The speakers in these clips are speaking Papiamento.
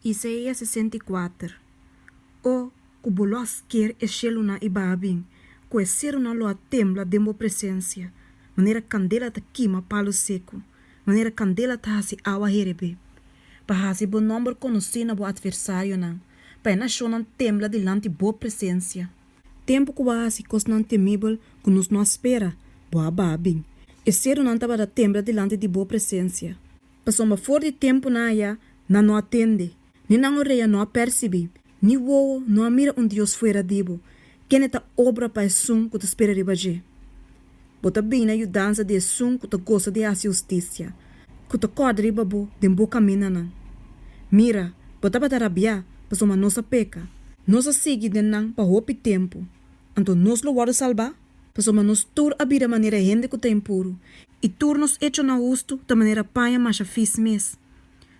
Isaías 64, O, ku bo lo a sker e shelunan i baha bin, ku e serunan lo a tembla den bo presensia, manera kandela ta kima palu seku, manera kandela ta hasi awa herebé, pa hasi bo nòmber konosí na bo atversarionan, pa e nashonnan tembla dilanti bo presensia. Tempu ku bo a hasi kosnan temibel ku nos no a spera, bo a baha bin. E serunan tabata tembla dilanti di bo presensia. Pasobra for di tempunan ayá nan no a tende, ni nan orea no a persibí, ni wowo no a mira un Dios fuera di bo, kende ta obra pa esun ku ta spera riba dje. Bo ta bini na yudansa di esun ku ta gosa di hasi hustisia, ku ta kòrda riba bo den bo kamindanan. Mira, bo tabata rabiá pasobra nos a peka. Nos a sigui den nan pa hopi tempu, anto nos lo wòrdu salbá? Pasobra nos tur a bira manera hende ku ta impuru, i tur nos echonan hustu ta manera paña masha fis mes.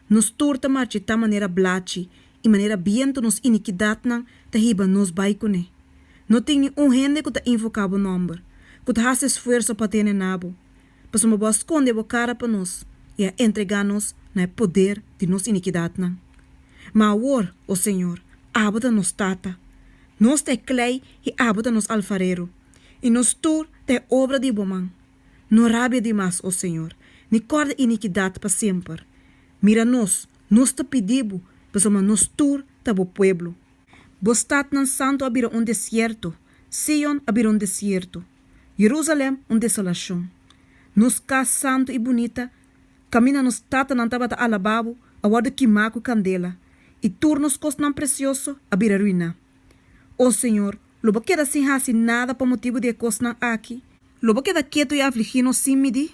Nos tur ta marchitá manera blachi, i manera bientu nos inikidatnan ta hiba nos bai kuné. No tin ni un hende ku ta invoká bo nòmber, ku ta hasi esfuerso pa tene na bo, pasobra bo a skonde bo kara pa nos i a entregá nos na e poder di nos inikidatnan. Ma awor, o Señor, abo ta nos Tata. Nos ta e klei i abo ta nos alfarero, i nos tur ta e obra di bo man. No rabia di mas, o Señor, ni kòrda inikidat pa semper. Mira nos, nos ta pidi bo, pasobra nos tur ta bo pueblo. Bo statnan santu a bira un desierto, Sion a bira un desierto, Jerusalèm un desolashon. Nos kas santu i bunita, kaminda nos tatanan tabata alabá bo, a wòrdu kimá ku kandela, i tur nos kosnan presioso a bira ruiná. O Señor, lo bo keda sin hasi nada pa motibu di e kosnan aki? Lo bo keda ketu i afligí nos sin midí?